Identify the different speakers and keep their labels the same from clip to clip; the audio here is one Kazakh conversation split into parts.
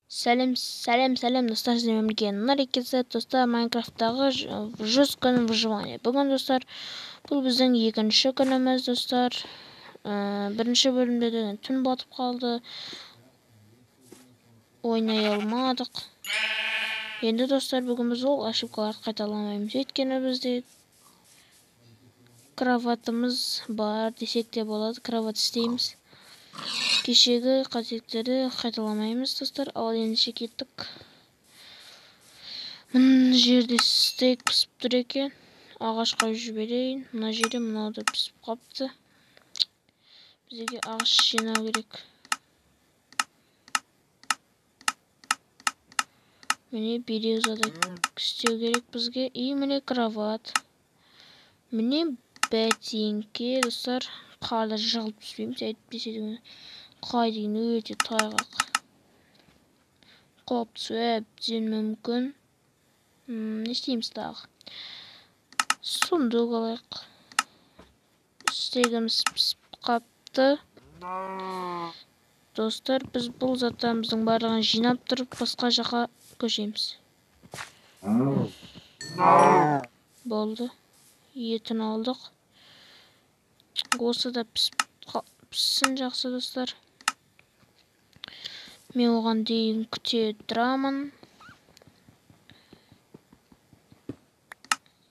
Speaker 1: Сәлем, сәлем, сәлем, достар, сіздермен бірге Нарик.kz, достар, Майнкрафттағы 100 күн выживания. Бүгін, достар, бұл біздің екінші күніміз, достар. Бірінші бөлімде деген түн батып қалды. Ойнай алмадық. Енді, достар, бүгін біз ол ошибкаларды қайталамаймыз. Өйткені бізде кроватымыз бар десек те болады. Кровать істейміз. Кешегі қателіктерді қайталамаймыз, достар. Ал ендеше кеттік. Мына жерде стейк пісіп тұр екен. Ағаш қойып жіберейін. Мына жерде мынау да пісіп қапты. Бізге ағаш жинау керек. Міне березада істеу керек бізге. И міне кровать. Міне бәтеңке, достар. Қарда жығылып түспейміз, әйтпесе деген қай деген өте тайғақ. Құлап түсу әбден мүмкін. Не істейміз тағы? Сундук алайық. Стегіміз пісіп қапты. Достар, біз бұл заттарымыздың барлығын жинап тұрып басқа жаққа көшеміз. Болды. Етін алдық. Осы да піссін жақсы, достар. Мен оған дейін күте тұрамын.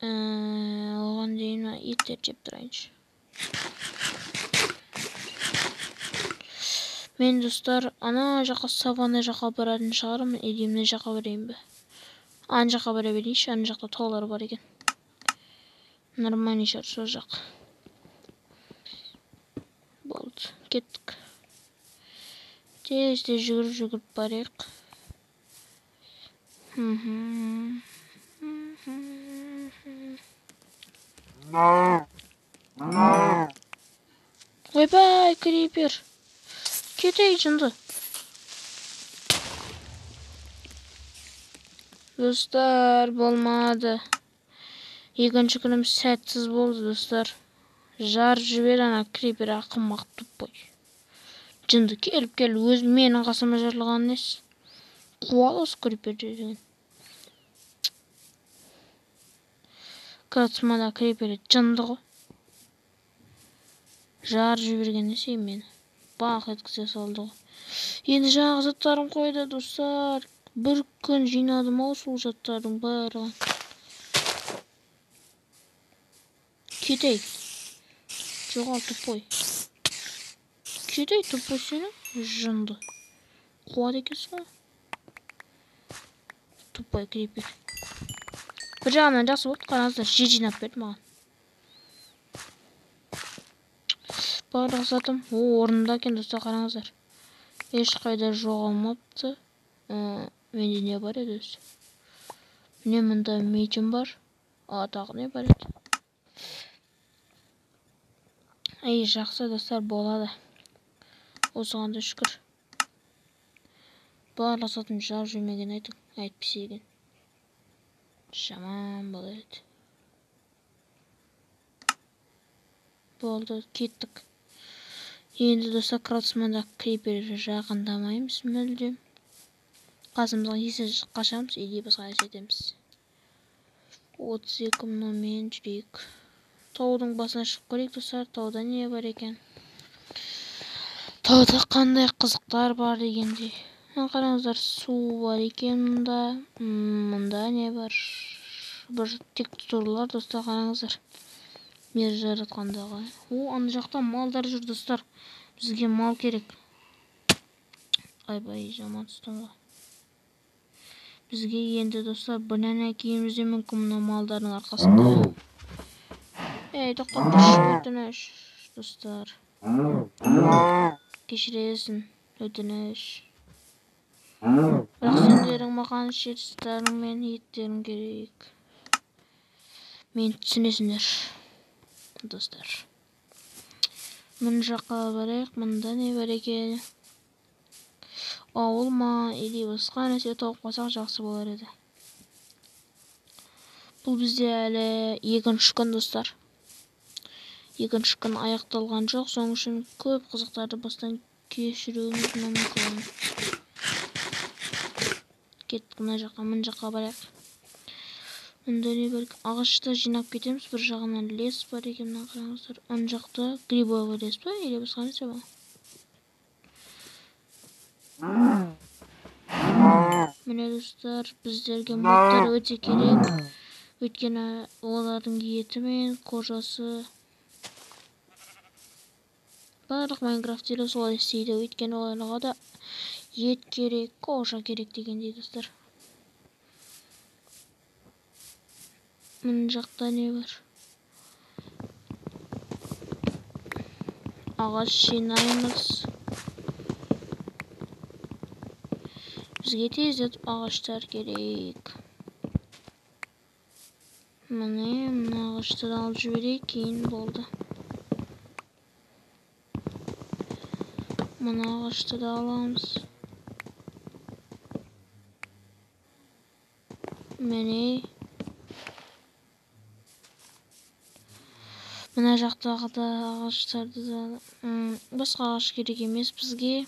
Speaker 1: Оған дейін еттерді жеп тұрайыншы. Мен, достар, ана жаққа, саванна жаққа баратын шығармын, или мына жаққа барайын ба? Ана жаққа бара берейінші, ана жақта таулар бар екен. Нормальный шығар сол жақ. Болды, кеттік. Тез тез жүгіріп жүгіріп барайық. Ойбай, крипер. Кетейік, жынды. Достар, болмады. Екінші күнім сәтсіз болды, достар. Жар жібер ана крипер ақымақ тупой. Жынды келіп келіп өз менің қасыма жарылған несі? Қуал осы крипер деген. Кратсмада крипер жынды ғой. Жар жіберген несі мені? Бақ еткізе салды ғой. Енді жаңағы заттарым қойды, достар. Бір күн жинадым ау сол заттардың барлығын. Кетейік. Жоғал, тупой. Кетей, тупой сені. Жынды. Қуады екенсің ғой. Тупой крипер. Бір жағынан жақсы болды, қараңыздар, жер жинап берді маған. Барлық затым орнында екен, достар, қараңыздар. Ешқайда жоғалмапты. Менде не бар еді өзі? Міне мында мечім бар. Тағы не бар еді? Ей, жақсы, достар, болады. Осыған да шүкір. Барлық затын жарып жібермеген айтың, әйтпесе екен. Жаман болар еді. Болды, кеттік. Енді, достар, кратсманда криперге жақындамаймыз мүлдем. Қасымызға есі қашамыз, или басқа нәрсе етеміз. 32 мынаумен жүрейік. Таудың басына шығып көрейік, достар. Тауда не бар екен? Тауда қандай қызықтар бар дегендей. Қараңыздар, су бар екен мұнда. Мұнда не бар? Бір текстуралар, достар, қараңыздар. Мер жаратқандағы. О, ана жақта малдар жүр, достар. Бізге мал керек. Айбай, жаман түстім ғой. Бізге енді, достар, банана киюіміз де мүмкін мына малдардың арқасында. Ей, тоқтап тұршы, өтініш, достар. Кешіресің, өтініш. Бірақ сендердің маған шерстарың мен еттерің керек. Мен түсінесіңдер, достар. Мына жаққа барайық, мында не бар екен? Ауыл ма, или басқа нәрсе тауып қалсақ жақсы болар еді. Бұл бізде әлі екінші күн, достар. Екінші күн аяқталған жоқ, соның үшін көп қызықтарды бастан кешіруіміз мүмкін. Кеттік мына жаққа, мына жаққа барайық. Мында не бар? Ағашты жинап кетеміз. Бір жағынан лес бар екен, мына қараңыздар. Ана жақта грибовый лес па или басқа нәрсе ба? Міне достар, біздерге мобтар өте керек. Өйткені олардың еті мен кожасы барлық Майнкрафтерлер солай істейді. Өйткені оларға да ет керек, кожа керек дегендей достар. Мына жақта не бар? Ағаш жинаймыз. Бізге тездетіп ағаштар керек. Міне, мына ағашты да алып жіберейік, кейін болды. Мына ағашты да аламыз. Міне. Мына жақтағы да ағаштарды да, басқа ағаш керек емес бізге.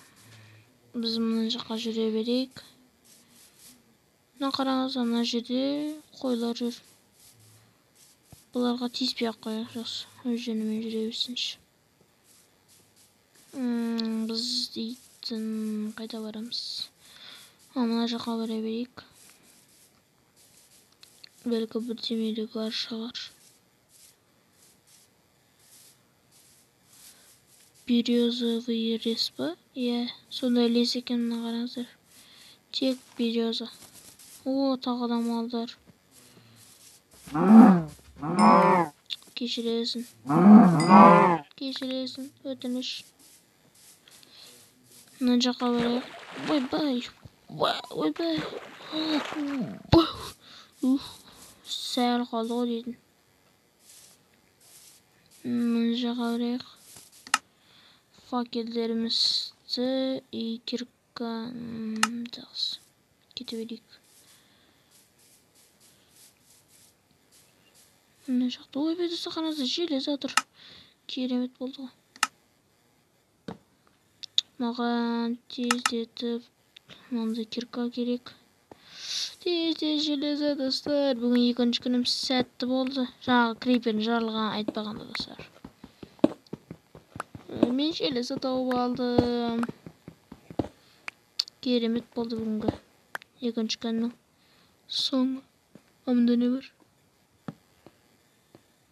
Speaker 1: Біз мына жаққа жүре берейік. Мына қараңыз, ана жерде қойлар жүр. Бұларға тиіспей ақ қояйық, жақсы. Өз жөнімен жүре берсінші. Біз дейтін қайда барамыз? Мына жаққа бара берейік. Бәлкі бірдеме де бар шығар. Березовый лес па? Иә, сондай лес екен, мына қараңыздар. Тек береза. О, тағы да малдар. Кешіресің. Кешіресің, өтініш. Мына жаққа барайық. Ойбай. Ойбай. Ух, сәл қалды ғой дейтін. Мына жаққа барайық. Факелдерімізді и кирка, жақсы. Кете берейік. Мына жақта, ойбай, достар, қараңыздар, железо тұр. Керемет болды ғой. Маған тездетіп мынандай кирка керек. Тез-тез железо, достар. Бүгін екінші күнім сәтті болды. Жаңағы крипердің жарылғанын айтпағанда, достар. Мен железо тауып алдым. Керемет болды бүгінгі екінші күннің соңы. Мында не бар?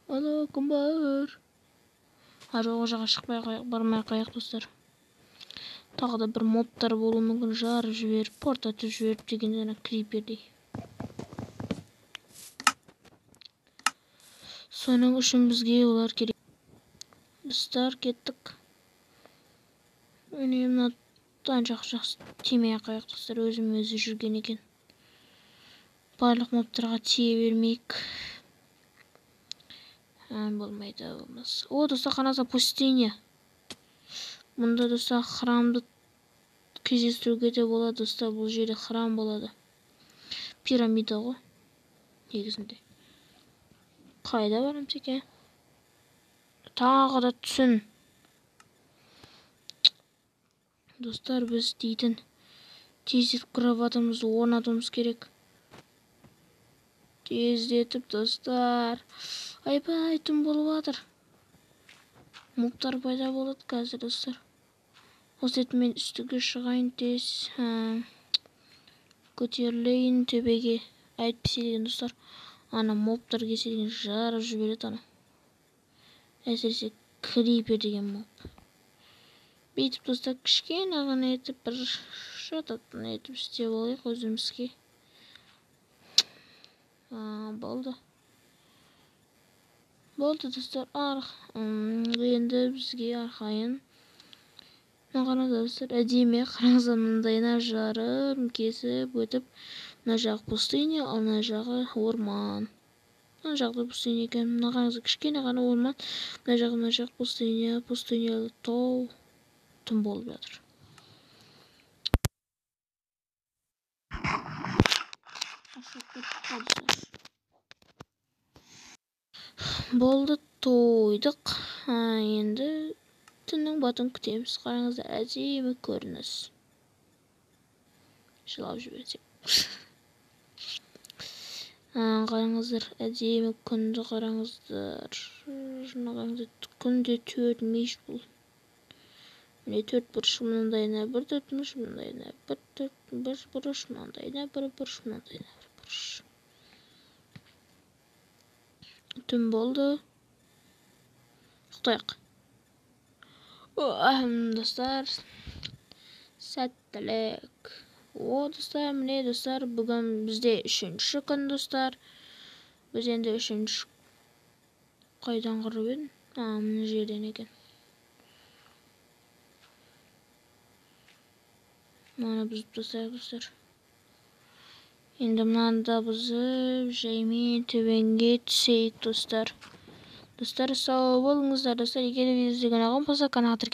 Speaker 1: Ана кім бар? Жоқ, ол жаққа шықпай қояйық, бармай қояйық, достар. Тағы да бір мобтар болуы мүмкін, жарып жіберіп, портатып жіберіп дегенде ана крипердей. Соның үшін бізге олар керек. Достар, кеттік. Міне, мына ана жақ жақсы тимей ақ қояйық, достар, өзім өзі жүрген екен. Барлық мобтарға тие бермейік. Болмайды, болмас. О, достар, қараңыздар, пустыня. Мұнда, достар, храмды кездестіруге де болады, достар. Бұл жерде храм болады. Пирамида ғой, негізінде. Қайда барамыз екен? Тағы да түн. Достар, біз дейтін тездетіп кроватымызды орнатуымыз керек. Тездетіп, достар. Айбай, түн болып жатыр. Мобтар пайда болады қазір, достар. Осы ретте мен үстіге шығайын тез. Көтерілейін төбеге. Әйтпесе деген, достар, ана мобтар келсе деген жарып жібереді ана. Әсіресе крипер деген моб. Бүйтіп, достар, кішкене ғана етіп бір жататын етіп істеп алайық өзімізге. Болды. Болды, достар. Енді бізге арқайын. Мына қараңыздар, достар, әдемі қараңыздар, мындайына жарып, кесіп өтіп, мына жағы пустыня, ал мына жағы орман. Мына жақта пустыня екен. Мына қараңыздар, кішкене ғана орман. Мына жағы, мына жақ пустыня, пустынялы тау. Түн болып жатыр. Болды, тойдық. Енді түннің батуын күтеміз. Қараңыздар, әдемі көрініс. Жылап жіберсек. Қараңыздар, әдемі күнді қараңыздар. Қараңыздар, күнде 4 меш бұл. Міне 4 бұрыш, мынандайына бір 4 бұрыш, мынандайына бір 4 бір бұрыш, мынандайына бір бұрыш, мынандайына бір бұрыш. Түн болды. Ұйықтайық. Достар, сәттілік. О, достар, міне достар, бүгін бізде 3-ші күн, достар. Біз енді 3-ші қайдан құрып едім? Мына жерден екен. Мынаны бұзып тастайық, достар. Енді мынаны да бұзып, жаймен төменге түсейік, достар. Достар, сау болыңыздар, достар. Егер видео сізге ұнаған болса, каналға тіркеліп